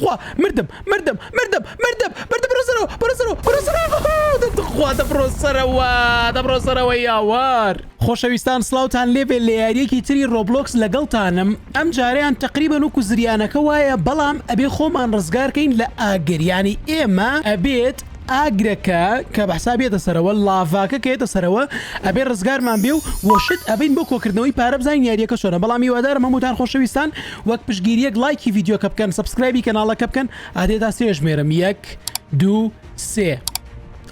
تخوا مردم مردم مردم مردم مردم بڕۆ سەرەوە بڕۆ سەرەوە بڕۆ سەرەوە تخوا دەبڕۆ سەرەوە دەبڕۆ سەرەوە یاوار. خۆشەویستان سڵاوتان لێبێ لە یاریەکی تری ڕۆبلۆکس لەگەڵتانم ئەم جارەیان تەقریبەن وەکو زریانەکە وایە بەڵام ئەبێ خۆمان ڕزگارکەین لە ئاگر یانی ئێمە ئەبێت ئاگرەکە کە بە حساب یەتە سەرەوە لاڤاکە کە یەتە سەرەوە ئەبێ ڕزگارمان بێ و وە شت ئەبین بۆ کۆکردنەوەی پارە بزانین یاریەکە چۆنە بەڵام هیوادارم هەمووتان خۆشەویستان وەک پشتگیریەک ڵایکی ڤیدیۆکە بکەن subscribe ی کەناڵەکە بکەن ئادێ تا سێ ژمێرم یەک دوو سێ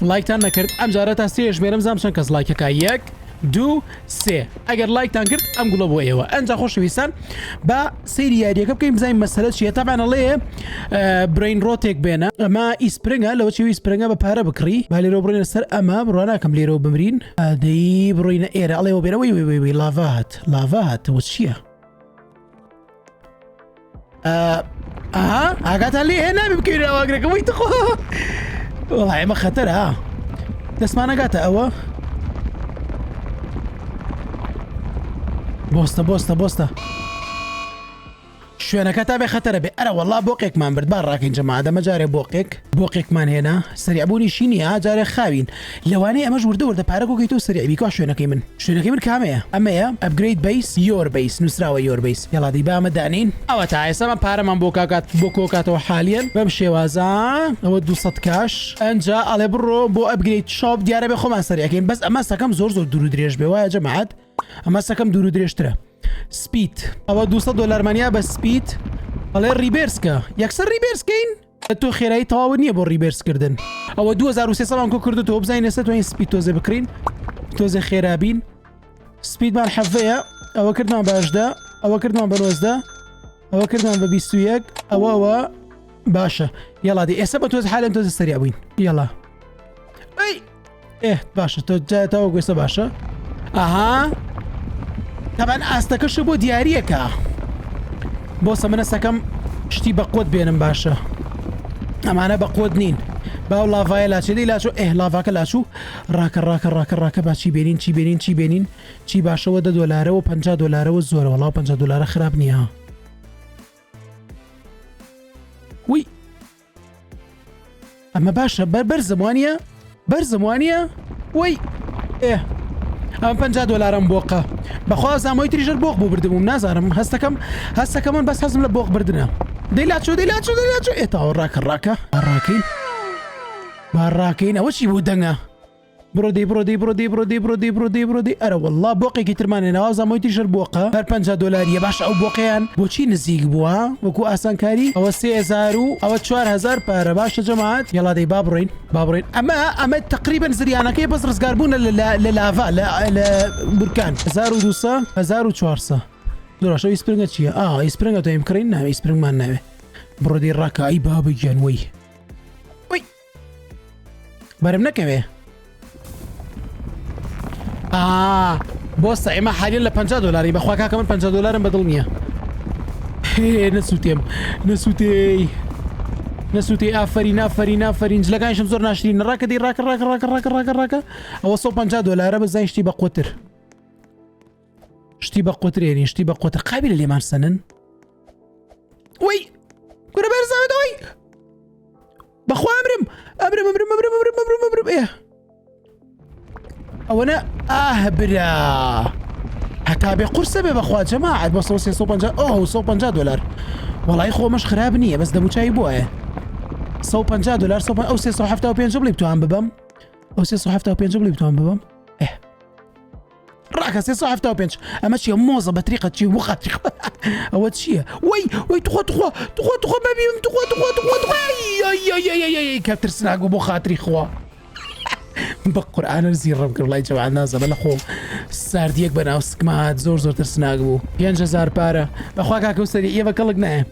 ڵایکتان نەکرد ئەم جارە تا سێ ژمێرم زام چەند کەس ڵایکەکە یەک دوو سێ ئەگەر ڵایکتان کرد ئەم گوڵە بۆ ئێوە ئەنجا خۆشەویستان با سەیری یاریەکە بکەین بزانین مەسەلە چییە تەبعەن ئەڵێ brain rot ێک بێنە ئەمە ئیسپرنگە لەوە چی ئیسپرنگە بە پارە بکڕی با لێرەوە بڕۆینە سەر ئەمە بڕوا ناکەم لێرەوە بمرین ئادەی بڕۆینە ئێرە ئەڵێ بێنە وی وی وی لاڤا هات لاڤا هات وە چییە ئەها ئاگاتان لێ هەیە نابێ بکەوینە ئاگرەکە وەی تخوا وەڵا ئێمە خەتەرە ها دەستمان نەگاتە ئەوە بۆستە بۆستە بۆستە شوێنەکە تا بێ خەتەرە بێ ئەرە وەڵا بۆقێکمان برد با ڕاکەین جەماعە دەمە جارێ بۆقێک بۆقێکمان هێنا سەریعبوونی شینی ها جارێ خاوین لەوانەیە ئەمەش وردە وردە پارە کۆکەیتەوە سەریع بی کوا شوێنەکەی من شوێنەکەی من کامەیە ئەمەیە upgrade base your base نووسراوە your base یەڵا دی با ئەمە دانین ئەوە تا ئێستا من پارەمان بۆ کاکات بۆ کۆکاتەوە حالیەن بەم شێوازە ئەوە 200 cash ئەنجا ئەڵێ بڕۆ بۆ upgrade shop دیارە بێ خۆمان سەریعەکەین بەس ئەمە سەکەم زۆر زۆر دوور و درێژ بێ وایە جەماعەت ئەمە سەکەم دوور و درێژترە speed ئەوە 200 دلارمانیا بە speed ئەڵێ rebirth کە یەکسەر rebirth کەین تۆ خێرایی تەواوت نییە بۆ rebirth کردن ئەوە 2300 مان کۆ کردوتەوە بزانین ئێستا توانین speed تۆزێ بکڕین تۆزێ خێرابین speed مان حەڤەیە ئەوە کردمان بە هەژدە ئەوە کردمان بە نۆزدە ئەوە کردمان بە 21 ئەوە ئەوە باشە یاڵا دی ئێستا بە تۆز حالم تۆزە سەریا بووین یاڵا ئەی ئێ باشە تۆ تاوە گوێسە باشە ئەها تەبان ئاستەکەشە بۆ دیارریەکە بۆ سەمنە سەکەم شتی بە قوت بێنم باشە ئەمانە بە قوت نین باو لاڤایە لاچێ دی لاچۆ ئێ لاڤاکە لاچوو ڕاکە ڕاکە ڕاکە ڕاکە با چی بێنین چی بێنین چی بێنین چی باشەوە دە دۆلارەوە 50 دۆلارەوە زۆرە وەڵاو 50 دۆلارە خراپ نییە وی ئەمە باشە بەر بەرزم وانە بەرزم وانە وی ئێ ئەم پ دلارم بۆقە بەخوا زامۆی تریژەر بۆق بوو بردبووم نازانم هەستەکەم هەستەکە من بەس حەزم لە بۆق بردنە دەی لاچۆ دەی لاچۆ دەی لاچۆ ئێتاوە ڕاکە ڕاکە ڕاکەین با ڕاکەین ئەوە چی بوو دەنگە بڕۆ دەی بڕۆ دەی بڕۆ دەی بڕۆ دەی بڕۆ دەی بڕۆ دەی بڕۆ دەی ئەرە وەڵا بۆقێکی ترمان هێنا وازانم ئەوی تریش هەر بۆقە هەر 50 دۆلاریە باشە ئەو بۆقەیان بۆچی نزیک بووە وەکو ئاسانکاری ئەوە 3000 و ئەوە 4000 پارە باشە جەماعەت یەڵا دەی با بڕۆین با بڕۆین ئەمە ئەمە تقریبا زریانەکەی بەس ڕزگاربوونە لە لە لاڤا لە لە بورکان 1200 1400 زۆر باشە ئیسپرنگە چییە ئا ئیسپرنگە تۆیم بکڕین ناوێ ئیسپرنگمان ناوێ بڕۆ دەی ڕاکە ئەی بابە گیان وەی بەرم نەکەوێ ئا بۆستە ئێمە حالیان لە 50 دلاری بەخوا کاکە من 50 دلارم بەدڵ نییە نەسووتێم نەسووتێی نەسووتی ئافرین ئافرین ئافرین جلەکانیشم زۆر ناشرین ڕاکە دی ڕاکە ڕاکە ڕاکە ڕاکە ڕاکە ڕاکە ئەوە 150 دلارە بە زین شتی بە قوتر شتی بە قوترێنی شتی بە قوتر قابلە لێمان سەنن وی کورە بەرزاوێتەوەی بەخوا ئەمرم ئەمرم ئەمرم ئەمرم ئەمرم ئەمرم ئەمرم ئێ ئەوەنە ئاه برا هەتا بێ قورسە بێ بەخوا جەماعەت بۆ 350 ئۆه 150 دلار وەڵی خۆمەش خراپ نییە بەس دەموچوی بۆیە 150 دلار ئەو 375 بڵی بتوان ببم ئەو 375 بڵی بتوان ببم ئێ ڕاکە 375 ئەمە چیە مۆزە بە تریقە چی بۆ خاتری ئەوە چییە وەی وەی تخوا تخوا تخوا تخوا بەبیم تخوا تخوا تخوا تخوا کە ترسناک بوو بۆ خاتری خوا بە قورآانە زیڕم کرد وڵی جوان نازەمە لە خۆم ساردیەک بە ناو سکمات زۆر زۆر ترسناک بوو 5هزار پارە بەخوا کاکە و سەری ئێوە کەڵک نایە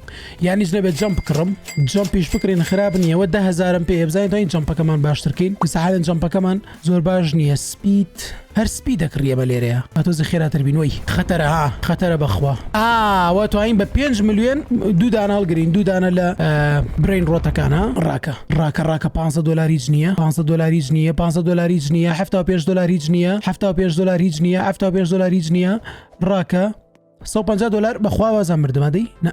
یانیش نەبێت jump بکڕم jump یش بکڕین خراپ نییەوە دههزارم پێ بزانین توانین jump ەکەمان باشترکەین کوسەحالن jump ەکەمان زۆر باش نییە speed هەر speed دەکڕی ئەمە لێرەیە با تۆزێ خێراتر بین وەی خەتەرە ها خەتەرە بەخوا ئا وە توانین بە 5 ملیۆن دوو دانە هەڵگرین دوو دانە لە brain rot ەکان ها ڕاکە ڕاکە ڕاکە 15 دلار هیچ نییە 15 دلار هیچ نییە 15 دلار هیچ نییە 75 دلار هیچ نییە 75 دلار هیچ نییە 75 دلار هیچ نییە ڕاکە 150 دلار بەخوا وازان مردمە دەی نا.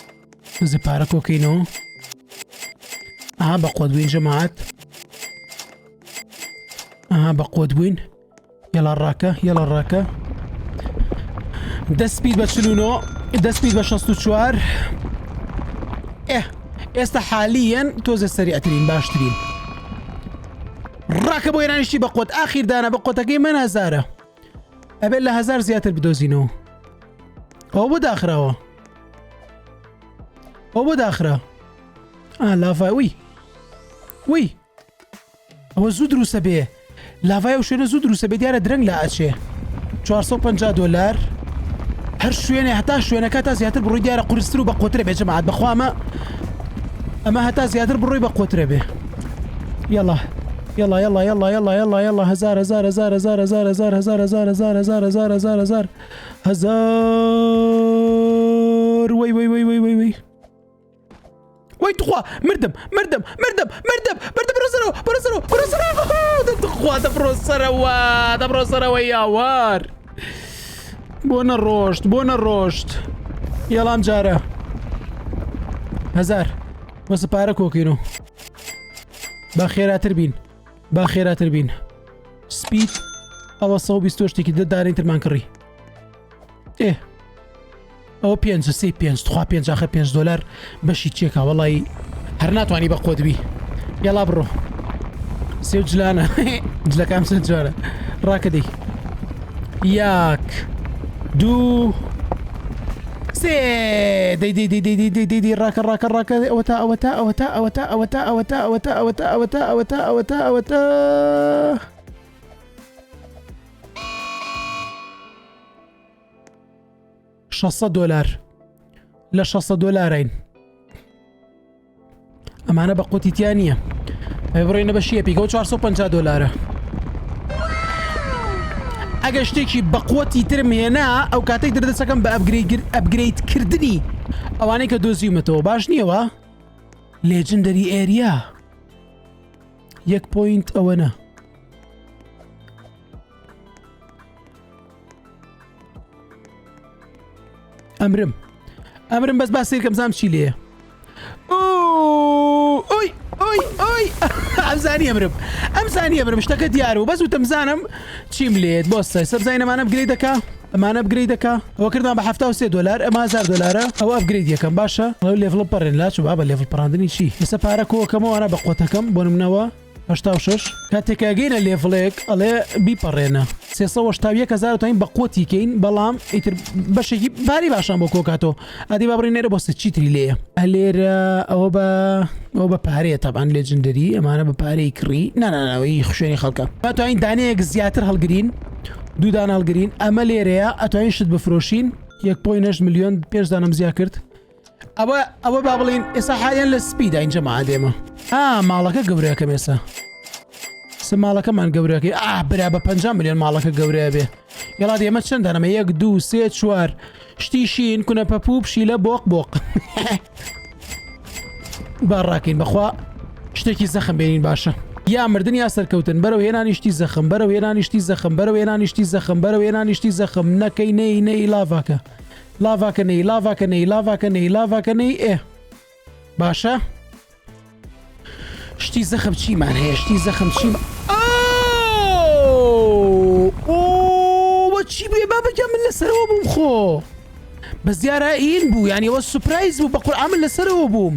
تۆزێ پارە کۆکەینەوە ئەها بە قۆت بووین جەماعەت ئەها بە قۆت بووین یەڵا ڕاکە یەڵا ڕاکە دەست speed بە 49 دەست speed بە 64 ئێ ئێستا حالیەن تۆزە سەریعترین باشترین ڕاکە بۆ ئێرانیشتی بە قۆت ئاخیر دانە بە قۆتەکەی من هەزارە ئەبێت لە هەزار زیاتر بدۆزینەوە ئەو بۆ داخراوە ئەو بۆ داخرا ئا لاڤای وی وی ئەوە زوو دروستە بێ لاڤای ئەو شوێنە زوو دروستە بێ دیارە درەنگ لا ئەچێ 450 دۆلار هەر شوێنێ هەتا شوێنەکە تا زیاتر بڕۆی دیارە قورستر و بە قوترە بێ جەماعەت بەخوا ئەمە ئەمە هەتا زیاتر بڕۆی بە قوترە بێ یەڵا یەڵا یەڵا یەڵا یەڵا یەڵا یەڵا هەزار هەزار هەزار هەزار هەزار هەزار هەزار هەزار هەزار هەزار هەزار هەزار هەزار هەزار وەی وەی وەی وەی وەی وەی وەی تخوا مردم مردم مردم مردم مردم بڕۆ سەرەوە بڕۆ سەرەوە بڕۆ سەرەوە تخوا دەبڕۆ سەرەوە دەبڕۆ سەرەوە یاوار بۆ نەڕۆشت بۆ نەڕۆشت یاڵام جارە هەزار بەسە پارە کۆکەین و با خێراتر بین با خێراتر بین speed ئەوە 120 شتێکی دە دارین ترمان کڕی ئێ ئەوە پێنج سێ پێنج تخوا پێنج ئاخر پێنج دۆلار بەشی چێکا وەڵی هەر ناتوانانی بە قۆت بی یاڵا بڕۆ سێ و جلانە جلەکان چەند جوانە ڕاکە دەی یاک دوو سێ دەی دەی دەی دەی دەی دەی دەی دەی ڕاکە ڕاکە ڕاکە ئەوەتا ئەوەتا ئەوەتا ئەوەتا ئەوەتا ئەوەتا ئەوەتا ئەوەتا ئەوەتا ئەوەتا ئەوەتا ئەوەتا 600 دۆلار لە 600 دۆلاراین ئەمانە بە قوتی تیا نییە ئەی بڕینە بە شیە پیکەوە 450 دۆلارە ئەگە شتێکی بەقوەتی ترم هێنا ئەو کاتێک دەردەسەکەم بە upgrade کردنی ئەوانەی کە دۆزیومەتەوە باش نییەوە legendary area یەک point ئەوەنە ئەمرم ئەمرم بەس با سیرکەم زام چی لێ ئۆی ئۆی ئۆی ئەمزانی ئەمرم ئەمزانی ئەمرم شتەکە دیار و بەس وتم زانم چیم لێت بۆ سەر سەبزین ئەمانە upgrade دەکا ئەمانە upgrade دەکا ئەوە کردمان بە 73 دلار ئەمە هزار دلارە ئەوە upgrade یەکەم باشە ئەو level پەڕێن لاچ بابە level پەڕاندنی چی ئێستا پارە کۆکەمەوە بە قۆتەکەم بۆ نمونەوە 86 کاتێک ئەگەینە level ێک ئەڵێ بیپەڕێنە 381 هزار توانین بە قوتی کەین بەڵام ئیتر بەشێکی باری باشان بۆ کۆکاتەوە ئەدی با بڕین لێرە بۆ سە چیتری لێیە ئەلێرە ئەوە بە ئەوە بە پارەیە تەبان legendary ئەمانە بە پارەی کڕی نانانەوەی خوشێنی خەڵکە ئەتوانین دانەیەک زیاتر هەڵگرین دوو دانە هەڵگرین ئەمە لێرەیە ئەتوانین شت بفرۆشین 1.8 میلیۆن پێش دانم زیاد کرد ئەوە ئەوە با بڵین ئێستا حالیان لە سپی داین جەماعەت ئێمە ئا ماڵەکە گەورەکەم ئێستا سە ماڵەکەمان گەورەکەی ئا برا بە 50 میلیۆن ماڵەکە گەورەیە بێ یەڵا دێ ئێمە چەند دانەمە یەک دوو سێ چوار شتی شین کونە پەپوو پشیلە بۆق بۆق با ڕاکەین بەخوا شتێکی زەخم بێنین باشە یا مردن یا سەرکەوتن بەرەو هێنانی شتی زەخم بەرەو هێنانی شتی زەخم بەرەو هێنانی شتی زەخم بەرەو هێنانی شتی زەخم نەکەی نەی نەی لاڤاکە لاڤاکە نەی لاڤاکە نەی لاڤاکە نەی لاڤاکە نەی ئێ باشە شتی زەخم چیمان هەیە شتی زەخم چیم ئەوە چی بێ بابەجا من لەسەرەوە بووم خۆ بەس دیارە ئین بوو یعنی ئەوە surprise بوو بە قورئان من لەسەرەوە بووم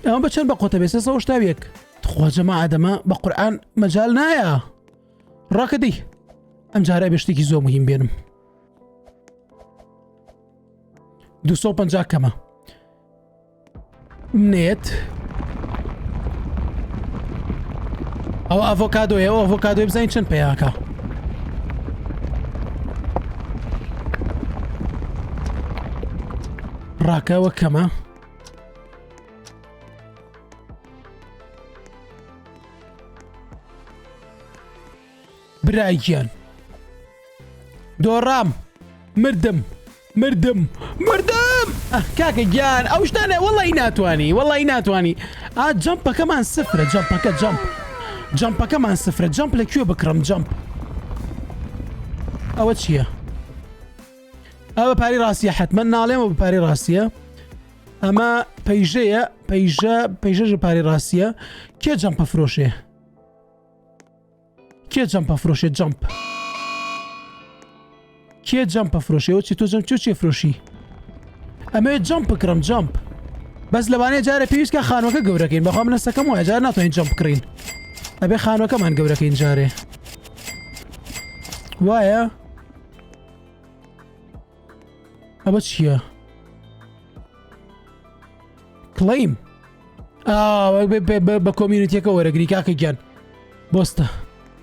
ئەمە بە چەند بە قۆتە بێ 381 تخوا جەماعە دەمە بە قورئان مەجال نایە ڕاکە دەی ئەم جارە بێ شتێکی زۆر مهم بێنم 250 کەمە نێت ئەوە ئەڤۆکادۆیە ئەو ئەڤۆکادۆی بزانین چەند پیاکە ڕاکەوە کەمە برای گیان دۆڕام مردم مردم مردم کاکە گیان ئەو شتانە وەڵی ناتوانانی وەڵی ناتوانانی ئا jump ەکەمان سفرە jump ەکە jump jump ەکەمان سفرە jump لە کوێ بکڕم jump ئەوە چییە؟ ئەوە پاری ڕاستیە حتمما ناڵێمە بە پاری ڕاستیە. ئەمە پەیژەیە پەیژە پەیژەژە پارەی ڕاستیە کێ jump ە فرۆشێ کێ jump ە فرۆشێ jump کێ jump ە فرۆشێ چی تۆ jump چۆ چێ فرۆشی ئەمەوێت jump بکڕم jump بەس لەوانەیە جارە پێویست کە خانوەکە گەورەکەین بەخوا من هەستەکەم وایە جار ناتوانین jump بکڕین ئەبێ خانوەکەمان گەورەکەین جارێ وایە ئەوە چییە؟ claim بە community ەکە وەرەگری کاکە گیان بۆستە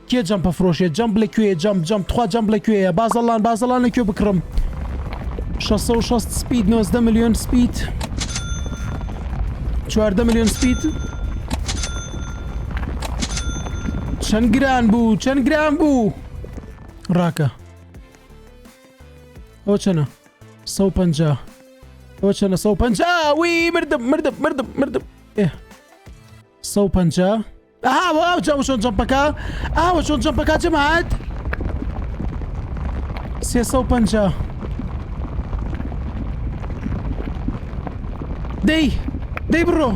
کێ jump ە فرۆشێ jump لە کوێ jump jump تخوا jump لە کوێیە بازەڵان بازەڵان لە کوێ بکڕم 660 speed 19 میلیۆن speed 14 میلیۆن speed چەند گران بوو چەند گران بوو ڕاکە ئەوە چەنە 150 ئەوە چەنە 150 وی مردم مردم مردم مردم ئێ 150 ئەها ئەو جا چۆن jump ەکە ئاوە چۆن jump ەکە جەماعەت 350 دەی دەی بڕۆ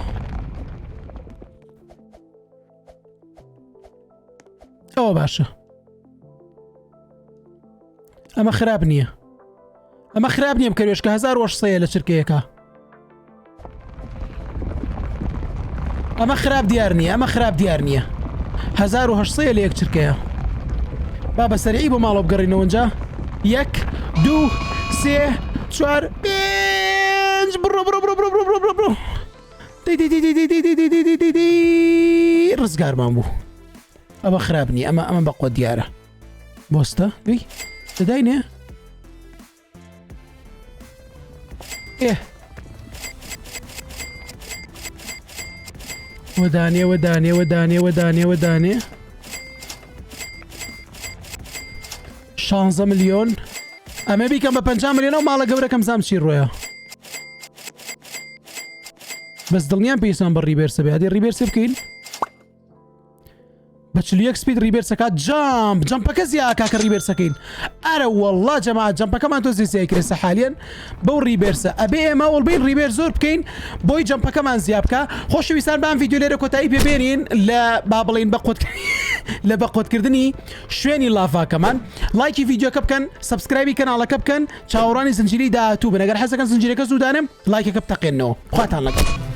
ئەوە باشە ئەمە خراپ نییە ئەمە خراپ نییە بکەوێشکە 1970 لە چرکەیەەکە ئەمە خراپ دیار نییە ئەمە خراپ دیار نییە 1970 لە یەک چرکەیە با بە سەرعی بۆ ماڵەوە بگەڕینەوەنجا یەک دوو سێ چوار پێنج بڕۆ بڕۆ بڕۆ بڕۆ بڕۆ بڕۆ بڕۆ ڕزگارمان بوو ئەمە خراپ نییە ئەمە ئەمە بەقوە دیارە بۆستە وی دەداینێ ئێ وەدانێ وەدانێ وەدانێ وەدانێ وەدانێ شانزە ملیۆن ئەمە بیکەم بە 5 ملیۆن و ماڵە گەورەکەم زام چی ڕۆیە بەس دڵنیام پێویستمان بە rebirth ە بێ هەدی rebirth ە بکەین بە 41 speed rebirth ەکات jump jump ەکە زیاکە کە rebirth ەکەین ئەرە والله جەما jump ەکەمان تۆ زیزیای کرێسە حالیەن بەو rebirth ە ئەبێ ئێمە وڵبین rebirth زۆر بکەین بۆی jump ەکەمان زیا بکە خۆشەویستان بام ڤیدیۆ لێرە کۆتایی پێبێنین لە با بڵین بە قوت لە بە قوتکردنی شوێنی لاڤاکەمان لایکی ڤیدیۆکە بکەن subscribe ی کەناڵەکە بکەن چاوەڕوانی زنجیری داهاتوو بن ئەگەر حەزەکەن زنجیرەکە زوو دانێم لایکەکە بتەقێنەوە خواتان لەگەڵ.